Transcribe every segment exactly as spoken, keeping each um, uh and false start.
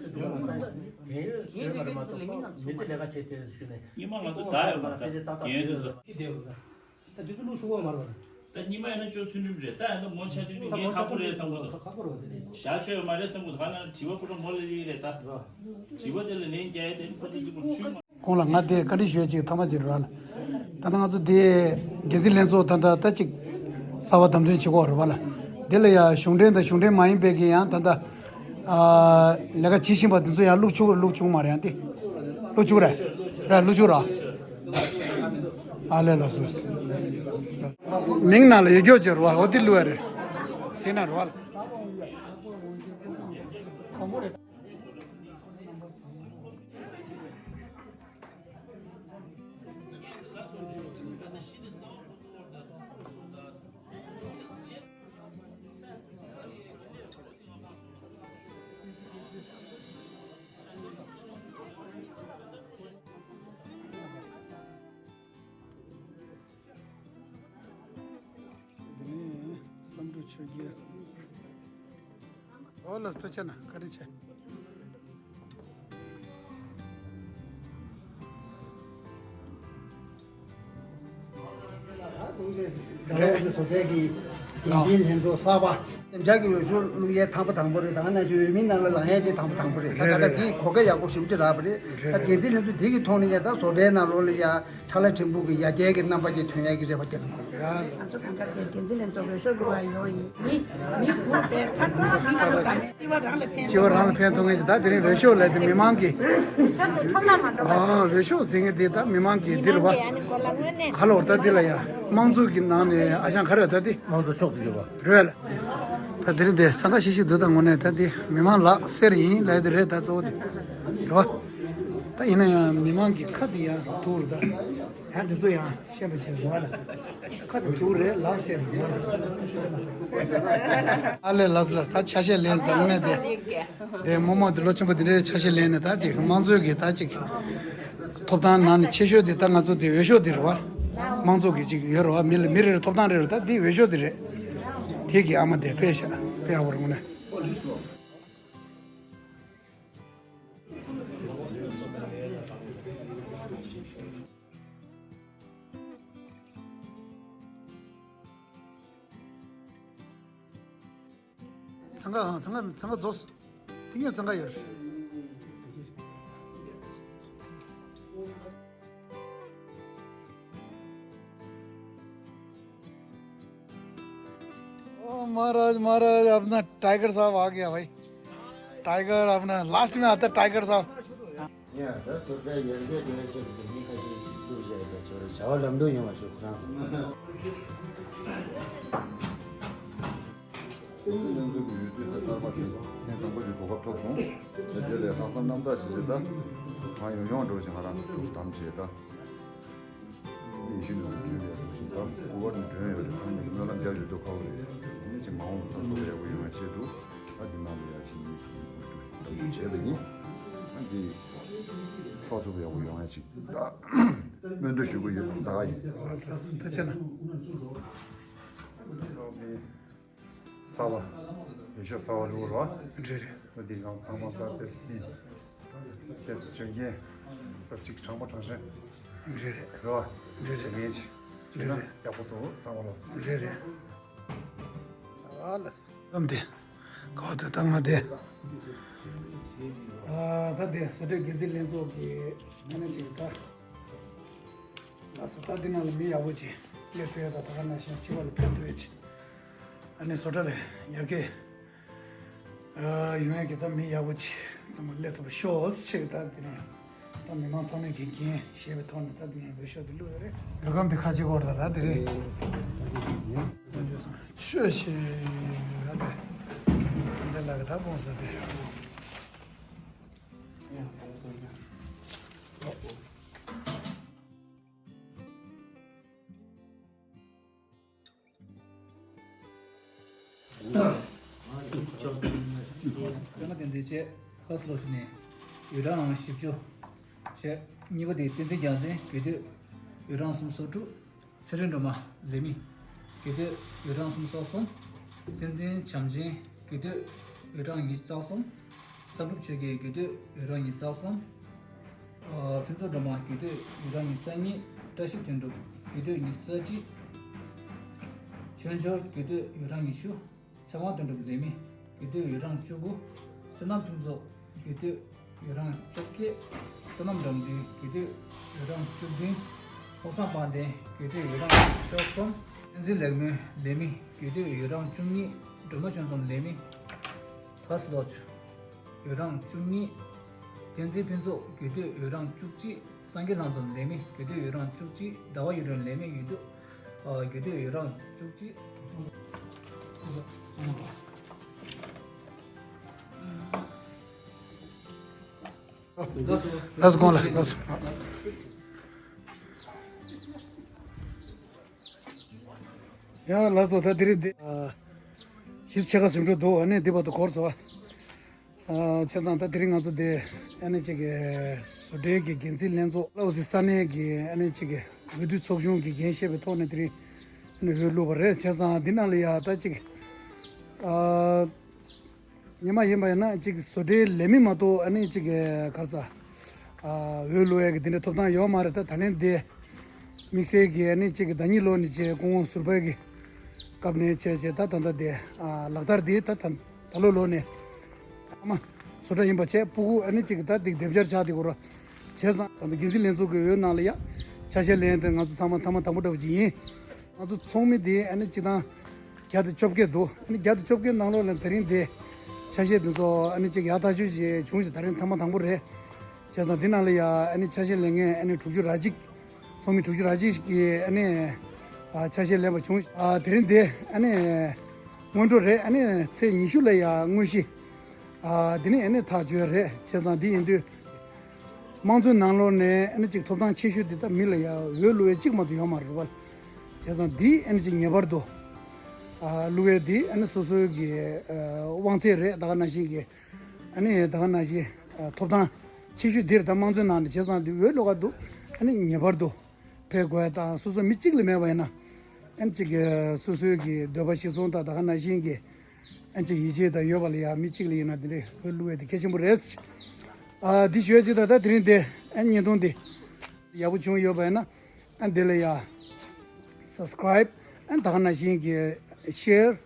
ཚོས་འདུག་ལ་མ་ཡིན་ན་ཡིན་ཟེར་མཁན་དེ་ལས་མི་རྣམས་མི་ཚེ་ལས་ཀ་བྱེད་དེ་ཞུ་ནས་ཉི་མ་ང་ཚོ་ད་ཡོད་མ་རེད། ད་རྒན་ཡོད་དེ་ཚོ། ད་དེ་ཚོ་ལུག་ཤུགས་པ་མ་རེད་པ། ད་ཉི་མ་ཡིན་ན་ཅོ་ཚུལ་ཁྲིམས་རེད། ད་ཡང་ད་མོ་ཆ་དུས་ངས་ཁག་པོ་རེད་བསམ་གི་འདུག་ཁག་པོ་རེད་པ། དེ་ཞག་ཆོད་ཡོད་མ་རེད་བསམ་གི་འདུག་ཧ་ན་དྲི་བ་པོ་ཏྲ་མོ་ལ་ལི་རེད་ད། དྲི་བ་དེ་ལ་ལན་རྒྱག་ཡ་དེ་ནི་ཕ་ཚོ་གཅིག་པོ་ཚུལ་མ། ཁོང་ལ་ང་དེ་བཀའ་འདྲི་ཞུ་ཡ་ཅིག་ཐ་མ་ཅིག་རེད་པ་ལ། ད་ལྟ་ང་ཚོ་དེ་འགན་འཛིན་ལྷན་ཚོགས་ད་ལྟ་ད་ཅིག་གསར་པ་བདམས་ཐོན་བྱེད་ཀྱི་ཡོད་རེད་པ་ལ། དེ་ལ་ཡ་གཞུང་འབྲེལ་དང་གཞུང་འབྲེལ་མ་ཡིན་པའི་གི་ཡང་ད་ལྟ་ཨ་ལས་ཀ་བྱེད་བཞིན་པ་དེ་ཚོ་ཡང་བླུག་ཆོག་བླུག་ཆོག་མ་རེད། ཡང་དེ་བླུག་ཆོག་རེད། རེད་བླུག་ཆོག་རེད། ཨ་ལས་ལགས་སོ་ལགས་སོ། མིང་ནང་ལ་ཡོད་རྒྱུ་ཅིག་རེད་པ། འོ་དེ་བླུག་ཡ་རེད། ཟེར་ན་རེད་པ་ལ། ཆོས་རྒྱལ། ཨོ་ལགས་སོ། ཐུགས་རྗེ་གནང་། བཀའ་དྲིན་ཆེ། རེད། བཟོ་གྲྭའི་གི་འགན་འཛིན་ལྷན་ཚོགས་གསར་པ། སེམས་ཅན་གྱི་འོས་ཤོག་བླུག་ཡས་དང་པོ་དང་པོ་རེད། ད་ང་ཚོ་འོས་མིའི་ནང་ལ་ལངས་ཡས་དེ་དང་པོ་དང་པོ་རེད། ད་རེད། ད་ལྟ་རེད། དེའི་གོ་སྐབས་ཡག་པོ་ཞེ་པོ་ཅིག་རག་པ་རེད། རེད། ད་འགན་འཛིན་ལྷན་ཚོགས་དེ་གི་ཐོག་ནས་ཡ་ད་བཟོ་གྲྭའི་ནང་ལོགས་ལ་ཡ་ཁྲ་ལ་ཕྲན་བུ་གི་ཡར་རྒྱས་ཀྱི་རྣམ་པ་ཅིག་ཐོན་ཡས་ཀྱི་རེ་བ་རྒྱག་གི་ཡོད། ང་ཚོ་གང་ག་དེ་འགན་འཛིན་ལྷན་ཚོགས་འོས་ཤོག་བླུག་པར་ཡོང་ཡིན། མི་མི་དགུ་པའི་ཁ་ཐོག་མི་དགུ་ག་ནས་སྤྱི་བ་རང་ལ་ཕན། སྤྱི་བ་རང་ལ་ཕན་ཐོགས་མཁན་ཞིག་ད་དེ་རིང་འོས་ཤོག་ལས་དེ་མི་མང་གི། ཆབ་ཏུ་ཁྲོམ་ལ་མ་འགྲོ་བ། ཨ། འོས་ཤོག་ཟེར་མཁན་དེ་ད་མི་མང་གི་འདིར་བ། མི་མང་གི་ཨ་ནི་གོ་ལ་དངོས་གནས། ཁ་ལོར་ད་འདི་ལ་ཡ་དམངས་གཙོ་གི་ནང་ནས་ཨ་ཞང་ག་རེ་ད་འདི། དམངས་གཙོ་ཕྱོགས་སུ་གྱུར་པ། རེད་ལ། ད་དེ་རིང་འདི་འཚང་ཁ་ཤིག་ཤིག་འདུག་ད་དངོས་གནས་ད་འདི་མི་མང་ལག་སེར་ཡིན་ལས་དེ་རེད། ད་གཙོ་བོ་དེ་རེད་བ། ད་ཡིན་ན་ཡང་མི་མང་གི་ཁ་དེ་ཡང་ཐུག་རེད། ད་ཡང་འདི་ཚོ་ཡང་ཤེས་པ་བྱེད་དགོས་ལ། ཁ་དེ་ཐུག་རེད་ལག་སེར་རེད་ལ། ཨ་ལས་ལགས་ལགས། ད་ཆ་ཤས་ལེན་ད་དངོས་གནས་དེ། དེ་རྨོ་མོ་དེ་ལོ་ཆེན་པོ་དེ་འདྲའི་ཆ་ཤས་ལེན་ནས་ད་ཅིག་དམངས་གཙོའི་གི་ད་ཅིག་ཐོབ་ཐང་ནང་ནས་ཆེ་ཤོས་དེ་ད་ང་ཚོ་དེ་འོས་ཤོག་དེ་རེད་བ། དམངས་གཙོ་གི་ཅིག་ཡོད་རེད་བ། མི་ལ་མི་རེ་རེ་ཐོབ་ཐང་རེ་རེ་ད་དེ་འོས་ཤོག་དེ་རེད། དེ་གི་ཨ་མ་དེ་དཔེ་ཤ་དཔེ་ཡག་པོ་རེད་དངོས་གནས། འཚང་ཁ་འཚང་ཁ་འཚང་ཁ་རྫོགས། དེ་ངས་འཚང་ཁ་ཡོད་རེད། ओ महाराज, महाराज, अपना टाइगर साहब आ गया भाई। टाइगर अपना लास्ट में आता टाइगर साहब। ཡ། ད་ཐུབ་པའི་ཡར་རྒྱས་འགྲོ་ཡ་ཆེད་དུ་མི་ཁ་ཤས་ཀྱིས་བསྡུར་བྱས་པའི་ཚོར་བྱ་བ་ལམ་འགྲོ་ཡོང་བ་ཞུ་ཁོ་རང་དང་། སྲིད་བློན་ཚོ་གི་ཡུལ་དུས་ད་གསར་པ་དེ་ཐེངས་དང་པོ་ཞིག་གོ་སྐབས་ཐོབ་སོང་། དེ་དེ་ལས་ལྷག་བསམ་རྣམ་དག་བྱས་ཏེ་ད་གང་ཡོང་ཡོང་འགྲོ་ཞིང་ང་རང་ཐུགས་དམ་བྱས་ད། མི་ཤི་ནས་འདུལ་ཡ་ཐུགས་ཤིང་དམ་སྐུ་པར་ནས་མགྲོན་ཡོད་རེད། ཚང་མས་སྨོན་ལམ་རྒྱག་ཡོད་དུ་ཁ་བོ་རེད། དེ་ནས་ཅིག་མ་འོངས་པ་ཚ་སོ་ཡག་པོ་ཡོང་བའི་ཆེད་དུ་ད་འདི་ནང་ལ་ཡ་ཕྱིན་ནས་ཐུགས་དམ་བྱས་པ་ཡིན། ཨ་འདི་ཚོགས་ཚུགས་ཡག་པོ་ཡོང་ཡ་ཅིག་ད་སྨོན་འདུན་ཞུ་གི་ཡོད། ད་ག་ཡིན། ཐུགས་རྗེ་ཆེ་གནང་། གསར་པ། འོས་ཤོག་གསར་པ་བླུགས་རོགས། རེད་རེད། འོ་འདི་གང་ཚང་མ་ད་ཏེས་ནི། ཏེས་བྱོན་མཁན། ད་ཅིག་དྲང་པོ་དྲང་བཞིན། རེད་རེད། རེད་བ། རེད་རེད། བྱེད་མཁན་ཅིག་བྱས་ན་རེད་རེད། ཡག་པོ་འདུག་ཚང་མ་ལ། རེད་རེད། ཨ་ལ། ལམ་དེ། གོ་ཏེ་ད་ང་དེ། ཨ་ད་དེ་བཟོ་གྲྭའི་འགན་འཛིན་ལྷན་ཚོགས་ཀྱི་ཨ་ནི་ཅིག་ད། ལགས་སོ། ད་འདི་ནང་ལ་མི་ཡག་པོ་ཅིག་སླེབས་ཐུབ་ཡ་ད་ད་ག་ནང་བཞིན་སྤྱི་པ་ལ་ཕན་ཐོགས་ཡ་ཅིག་ཨ་ནི་བཟོ་གྲྭ་ལ་ཡར་རྒྱས་ཡོང་ཡ་གི་ད་མི་ཡག་པོ་ཅིག་ཚང་མ་སླེབས་ཐུབ་པ་ཤོག་ཅིག་ད་འདི་ནང་ད་མི་མང་ཚང་མས་འགན་འཁྱེར་ཞེས་པའི་ཐོག་ནས་ད་འདི་ནང་འོས་ཤོག་དེ་བླུགས་ཡོད་རེད། འོས་སྒམ་དེ་ཁ་ཕྱེ་སྐོར་ད་ད་དེ་རེད། ཤོད་ཤེས་ཡ་དེ་སེམས་ལྟ་ལག་གི་ད་དགོངས་ས་དེ། པདྨ་བསྟན་འཛིན་བཅས་ཧ་སི་ལོ་ཞུ་ནས་འོས་གྲངས་བཞི་བཅུ་བཅས། གཉིས་པ་དེ་བསྟན་འཛིན་རྒྱལ་མཚན་དགེ་འདུན་འོས་གྲངས་སུམ་ཅུ་སོ་དྲུག་ཚེ་རིང་སྒྲོལ་མ་ལས་མི་དགེ་འདུན་འོས་གྲངས་སུམ་ཅུ་སོ་གསུམ། བསྟན་འཛིན་བྱམས་ཆེན་དགེ་འདུན་འོས་གྲངས་ཉི་ཤུ་རྩ་གསུམ། བསམ་གྲུབ་ཆོས་རྒྱལ་དགེ་འདུན་འོས་གྲངས་ཉི་ཤུ་རྩ་གསུམ། ཨ་ཕུན་ཚོགས་སྒྲོལ་མ་དགེ་འདུན་འོས་གྲངས་ཉི་ཤུ་རྩ་གཉིས། བཀྲ་ཤིས་དོན་གྲུབ་དགེ་འདུན་ཉི་ཤུ་རྩ་གཅིག་ཆོས་འབྱོར་དགེ་འདུན་འོས་གྲངས་ཉི་ཤུ། ཚེ་དབང་དོན་གྲུབ་ལས་མི་དགེ་འདུན་འོས་གྲངས་བཅུ་དགུ། བསོད་ནམས་ཕུན་ཚོགས་དགེ་འདུན་འོས་གྲངས་བཅོ་བརྒྱད། བསོད་ནམས་དགྲ་འདུལ་དགེ་འདུན་འོས་གྲངས་བཅུ་བདུན། ལྷོ་བཟང་དཔལ་ལྡན་དགེ་འདུན་འོས་གྲངས་བཅུ་གསུམ། བསྟན་འཛིན་ལེགས་སྨོན་ལས་མི་དགེ་འདུན་འོས་གྲངས་བཅུ་གཉིས། སྒྲོལ་མ་ཆོས་འཛོམས་ལས་མི་ཧ་སི་ལོ་འོས་གྲངས་བཅུ་གཉིས། བསྟན་འཛིན་ཕུན་ཚོགས་དགེ་འདུན་འོས་གྲངས་བཅུ་གཅིག་སངས་རྒྱས་ལྷ་འཛོམས་ལས་མི་དགེ་འདུན་འོས་གྲངས་བཅུ་གཅིག་ཟླ་བ་གཡུ་སྒྲོན་ལས་མི་དགེ་འདུན་ཨ་དགེ་འདུན་འོས་གྲངས་བཅུ་གཅིག་ལགས་སོ་དགོངས་ལ་ལགས་སོ། ཡ་ལགས་སོ། ད་དེ་རིང་འདི་ཨ་ཕྱི་ཕྱེད་ཀ་ཟིན་འགྲོ་འདུག་ཨ་ནི་འདི་བར་དུ་འགོར་སོང་བ། ཨ་བྱས་ཙང་ད་དེ་རིང་ང་ཚོ་འདི་ཨ་ནི་གཅིག་གི་བཟོ་གྲྭའི་གི་འགན་འཛིན་ལྷན་ཚོགས་ལ་འོ་ཟི་ས་གནས་ཀྱི་ཨ་ནི་གཅིག་གི་འོས་བསྡུ་ཚོགས་ཆུང་གི་འགན་བཞེས་པའི་ཐོག་ནས་དེ་རིང་ཨ་ནི་འོས་བླུགས་པ་རེད། བྱས་ཙང་འདི་ནང་ལ་ཡ་ད་གཅིག་ ཨ། ཉི་མ་ཡིན་པ་ཡིན་ན་ཅིག་བཟོ་གྲྭའི་ལས་མི་མ་གཏོགས་ཨ་ནི་ཅིག་ག་རེ་ཟ། ཨ། འོས་བླུག་ཡས་ཀྱི་དེ་འདྲའི་ཐོབ་ཐང་ཡོད་མ་རེད། ད་ད་ལན་དེ་དམིགས་བསལ་གྱི་ཨ་ནི་ཅིག་ཟླ་ཉིན་ལོ་ནས་བྱས་སྐུ་ངོ་ཟུར་པ་གི་སྐབས་ནས་བྱས་བྱས་ད་ད་ལྟ་དེ། ཨ། ལག་བསྟར་དེ་ད་ད་ད་ལོ་ལོ་ནས་ཨ་མ་བཟོ་གྲྭ་ཡིན་པ་བྱས་ཕྲུ་གུ་ཨ་ནི་ཅིག་ད་དེ་སྡེབ་སྦྱར་ཆགས་དེ་གོ་ར། བྱས་ཙང་ད་ལྟ་འགན་འཛིན་ལྷན་ཚོགས་ཀྱི་འོས་ནང་ལ་ཡ་ཆ་ཤས་ལེན་དེ་ང་ཚོ་ཚང་མ་ཐ་མ་དང་པོ་འདྲ་བོ་ཅིག་ཡིན། ང་ཚོ་ཚོགས་མི་དེ་ཨ་ནི་སྤྱི་བཏང་བརྒྱ་དང་བཅོ་བརྒྱད་འདུག་ཨ་ནི་བརྒྱ་དང་བཅོ་བརྒྱད་ནང་ལོགས་ལ་དེ་རིང་དེ་ཆ་ཤས་དེ་ཚོ་ཨ་ནི་ཅིག་ཡག་ཐག་ཆོད་ཅིག་བྱུང་ཞིག་ད་རིང་ཐེངས་མ་དང་པོ་རེད། བྱས་ཙང་དེ་ནང་ལ་ཡ་ཨ་ནི་ཆ་ཤས་ལེན་མཁན་ཨ་ནི་དྲུག་ཅུ་ར་གཅིག་ཚོགས་མི་དྲུག་ཅུ་ར་གཅིག་གིས་ཨ་ནི་ཨ་ཆ་ཤས་ལེན་པ་བྱུང་། ཨ་དེ་རིང་དེ་ཨ་ནི་སྔོན་འགྲོ་རེད། ཨ་ནི་ཚེས་ཉི་ཤུ་ལ་ཡ་དངོས་གཞི། ཨ་དེ་ནས་ཨ་ནི་ཐག་གཅོད་རེད། བྱས་ཙང་དེ་ཡིན་དུས། དམངས་གཙོའི་ནང་ལོགས་ནས་ཨ་ནི་ཅིག་ཐོབ་ཐང་ཆེ་ཤོས་དེ་ད་མི་ལ་ཡ་འོས་བླུག་ཡས་གཅིག་མ་གཏོགས་ཡོད་མ་རེད་པ། བྱས་ཙང་འདི་ཨ་ནི་ཅིག་ངེས་པར་དུ་ཨ་བླུག་ཡས་འདི་ཨ་ནི་སོ་སོའི་གི་ཨ་དབང་ཚད་རེད། ད་ག་ནང་བཞིན་གི་ཨ་ནི་ད་ག་ནང་བཞིན་ཨ་ཐོབ་ཐང་ཆེ་ཤོས་འདི་རེད། ད་དམངས་གཙོའི་ནང་ནས། བྱས་ཙང་འདི་འོས་བླུག་ག་འདུག་ཨ་ནི་ངེས་པར་དུ་ཕེབས་དགོས་ཡས་དང་། སོ་སོ་མི་གཅིག་ལས་མེད་པ་ཡིན་ན་ཨ་ནི་ཅིག་གི་སོ་སོའི་གི་འདོད་པ་གཞིར་བཟུང་དང་ད་ག་ནང་བཞིན་གི་ཨ་ཅིག་ཡིད་ཆེས་དང་ཡོད་པ་ལ་ཡང་མི་གཅིག་ལ་ཡིན་ན་དེ་འདྲའི་འོས་བླུག་ཡས་དེ་གལ་ཆེན་པོ་རེད། ཨ་འདི་ཞུ་ཡས་ཅིག་ད་ལྟ་དེ་རིང་དེ་ཨ་བརྙན་ཐུང་འདི་ཡག་པོ་བྱུང་ཡོད་པ་ཡིན་ན་ཨ་འདི་ལ་ཡ་སབ་སི་ཀ་རའིབ་ཨ་ད་ག་ནང་བཞིན་གྱི་ཤེར་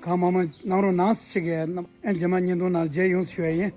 གང་མང་མང་གནང་རོགས་གནང་ཞེས་གི་ཨ་རྗེས་མ་བརྙན་ཐུང་ནང་མཇལ་ཡོང་ཞུ་ཡས་ཡིན།